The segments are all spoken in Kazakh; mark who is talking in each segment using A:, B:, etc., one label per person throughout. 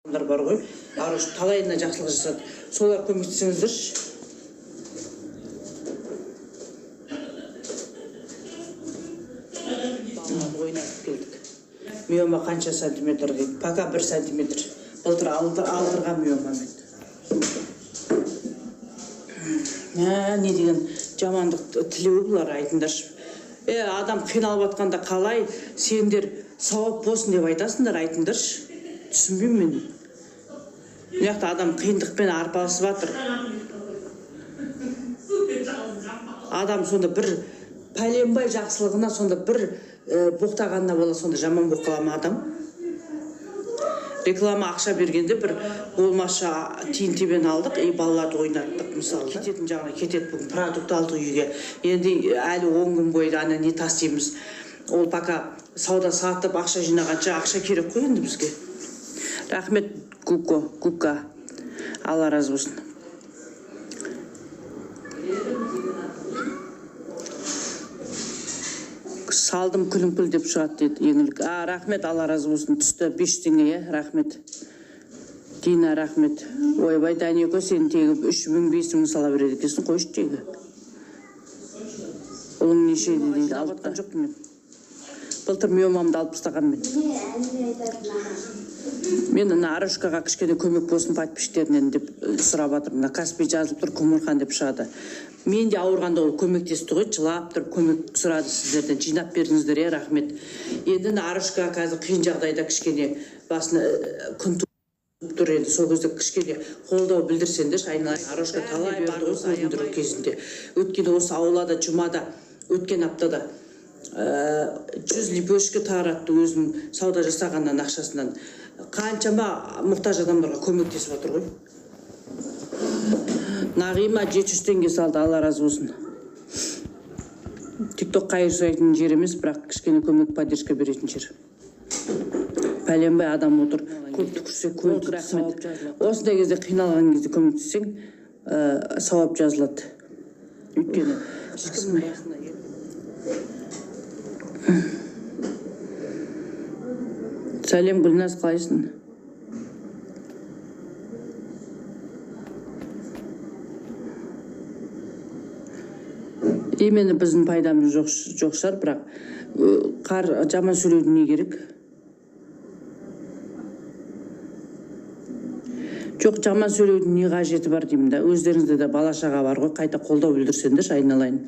A: Адамдар бар ғой, Аруш талайына жақсылық жасады, солар көмектесіңіздерші. Балаларды ойнатып келдік. Миома қанша сантиметр дейді? Пока 1 сантиметр. Былтыр алдырған миомамен. Ә, не деген жамандық тілеу бұлар, айтыңдаршы. Е, адам қиналып жатқанда қалай сендер сауап болсын деп айтасыңдар, айтыңдаршы? Түсінбеймін мен. Мына жақта адам қиындықпен арпалысып жатыр. Адам сонда бір пәленбай жақсылығына, сонда бір боқтағанына бола сонда жаман болып қала ма адам? Реклама ақша бергенде бір болмашы тиын тебен алдық и балаларды ойнаттық, мысалы. Кететін жағына кетеді. Бүгін продукт алдық үйге. Енді әлі 10 күн бойы ана не тасимыз. Ол пока сауда сатып, ақша жинағанша, ақша керек қой енді бізге. Рахмет, Гуко, Гука, Алла разы болсын. Салдым, күлімпіл деп шығады дейді Еңлік. А, рахмет, Алла разы болсын. Түсті 5 теңге, иә. Рахмет, Дина, рахмет. Ойбай, Дәнеко, сен тегі 3000, 5000 сала береді екенсің. Қойшы тегі. Ұлың нешеде дейді? Алып жатқан жоқпын мен. Былтыр миомамды алып тастағанмын мен.
B: Не әңгіме айтатын ана?
A: Мен ана Арушкаға кішкене көмек болсын подписчиктерінен деп сұрап жатырмын. Мына Каспий жазылып тұр, Күмірхан деп шығады. Мен де ауырғанда ол көмектесті ғой, жылап тұрып көмек сұрады сіздерден, жинап бердіңіздер, иә, рахмет. Енді мына Арушка қазір қиын жағдайда, кішкене басына күн туып тұр. Енді сол кезде кішкене қолдау білдірсеңдерші, айналайын. Арушка талай берді ғой көріндіру кезінде. Өткенде осы аулада жұмада, өткен аптада 100 лепешка таратты өзінің сауда жасағаннан ақшасынан. Қаншама мұқтаж адамдарға көмектесіп жатыр ғой. Нағима 700 теңге салды, Алла разы болсын. Тик Ток қайыр сұрайтын жер емес, бірақ кішкене көмек, поддержка беретін жер. Пәленбай адам отыр, көп түкірсе, көл. Рахмет. Осындай кезде, қиналған кезде көмектессең, сауап жазылады. Өйткені ешкімнің басына. Сәлем, Гүлназ, қалайсың? Именно біздің пайдамыз жоқ шығар, бірақ қар жаман сөйлеудің не керек? Жоқ, жаман сөйлеудің не қажеті бар деймін да. Өздеріңізде де бала шаға бар ғой, қайта қолдау білдірсеңдерші, айналайын.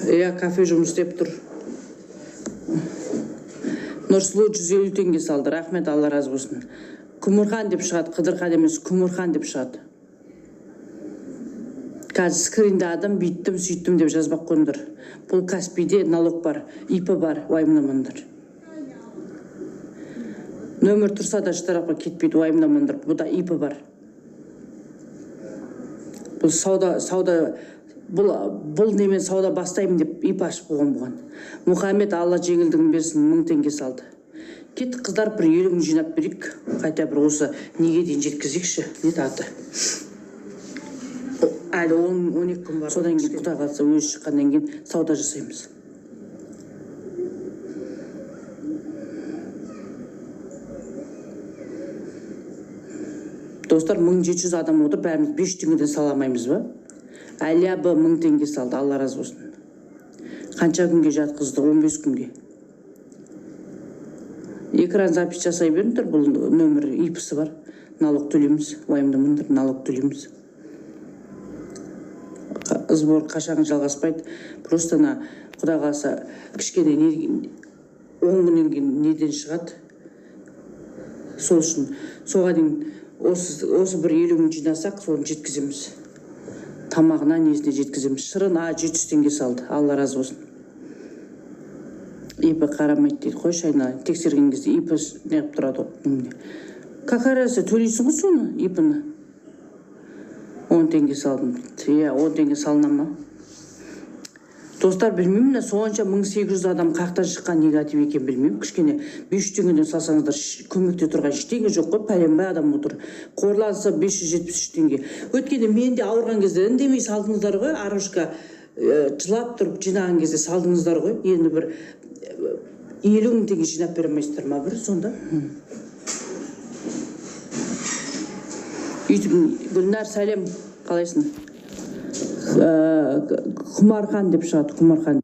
A: Иә, кафе жұмыс істеп тұр. Нұрсұлу 150 теңге салды, рахмет, Алла разы болсын. Күмірхан деп шығады, Қыдырхан емес, Күмірхан деп шығады. Қазір скриндадым, бүйттім, сөйттім деп жазбай ақ қойыңдар. Бұл Каспийде налог бар, ИП бар, уайымдамаңдар. Нөмір тұрса да штрафқа кетпейді, уайымдамаңдар. Бұда ИП бар. Бұл сауда бұл немен сауда бастаймын деп ИП ашып қойған бұған. Мұхаммед, Алла жеңілдігін берсін, 1000 теңге салды. Кеттік, қыздар, бір 50 мың жинап берейік, қайта бір осы неге дейін жеткізейікші. Не аты, әлі 10-12 күн бар. Содан кейін, құдай қаласа, өзі шыққаннан кейін сауда жасаймыз. Достар, 1700 адам отыр, бәріміз 500 теңгеден сала алмаймыз ба? Әлия Б 1000 теңге салды, Алла разы болсын. Қанша күнге жатқызды? 15 күнге. Экран запись жасай беріңдер. Бұл нөмір, ИП-сі бар, налог төлейміз, уайымдамаңдар, налог төлейміз. Сбор қашан жалғаспайды. Просто ана, құдай қаласа, кішкене не, 10 күннен кейін неден шығады. Сол үшін соған дейін осы бір 50 мың жинасақ, соны жеткіземіз, тамағына, несіне жеткіземіз. Шырын А 700 теңге салды, Алла разы болсын. ИП қарамайды дейді. Қойшы, айналайын, тексерген кезде ИП неғып тұрады ғой, немене, какая разница, төлейсің ғой соны, ИП-ні. 10 теңге салдым дейді. Иә, 10 теңге салына ма, достар? Білмеймін да, сонша 1800 адам қаяқтан шыққан негатив екенін білмеймін. Кішкене 500 теңгеден салсаңыздар, көмекте тұрған ештеңе жоқ қой, пәленбай адам отыр. Қорланса, 573 теңге. Өткенде мен де ауырған кезде үндемей салдыңыздар ғой. Арушка Жылап тұрып жинаған кезде салдыңыздар ғой. Енді бір 50 000 теңге жинап бере алмайсыздар ма бір сонда? Өйтіп, Гүлнар, сәлем, қалайсың? Құмархан деп шығады, Құмархан.